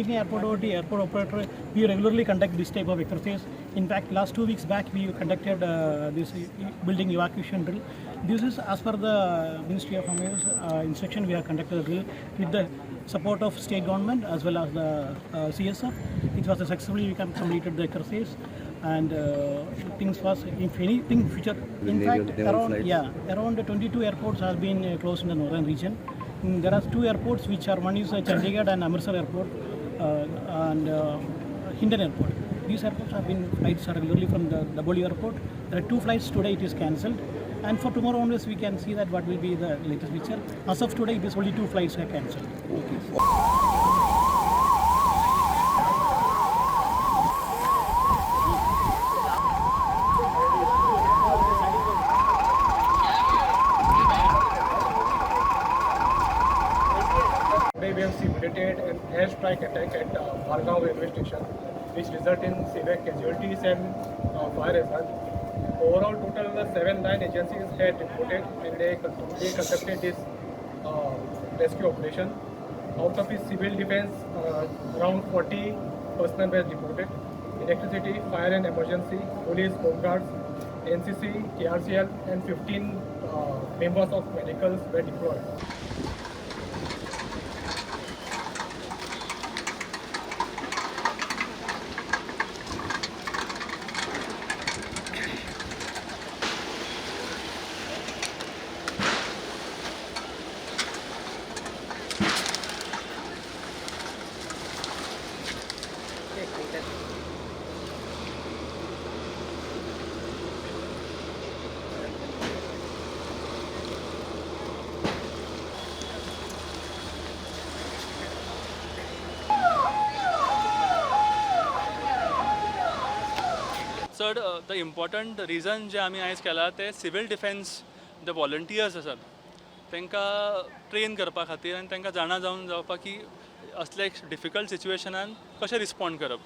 Being airport authority, airport operator, we regularly conduct this type of exercise. In fact, last 2 weeks back, we conducted this building evacuation drill. This is as per the Ministry of Home Affairs instruction. We have conducted the drill with the support of state government as well as the CSF. It was a successfully we completed the exercise, and things was if anything future. In Naval- fact, naval around flights. yeah, around 22 airports have been closed in the northern region. There are two airports which are, one is Chandigarh and Amritsar Airport and Hindan Airport. These airports have been flights are regularly from the Daboli Airport. There are two flights today, it is cancelled. And for tomorrow onwards, we can see that what will be the latest picture. As of today, it is only two flights are cancelled. Today we have simulated an airstrike attack at Margao railway station, which result in severe casualties and fire hazard. Overall, total 7 9 agencies had reported and they conducted this rescue operation. Out of this civil defense, around 40 personnel were reported. Electricity, fire and emergency, police, home guards, NCC, KRCL, and 15 members of medicals were deployed. चड the important reason जें आमी आयज केलां तें civil defence the volunteers आसात तांकां train करपा खातीर आनी तांकां जाणा जावन जावपाक की असले डिफिकल्ट सिच्युएशनान कशें रिस्पोंड करप.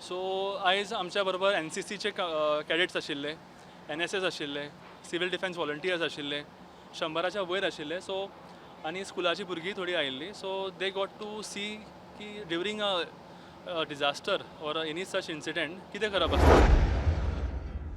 सो आयज आमच्या बरोबर एनसीसीचे कॅडेट्स आशिल्ले, एनएसएस आशिल्ले, सिवील डिफेन्स वॉलंटियर्स आशिल्ले, 100च्या वयर आशिल्ले. सो आनी स्कुलाची भुरगीं थोडीं आयिल्लीं, so they got to see की during a disaster or any such incident कितें करप आसता.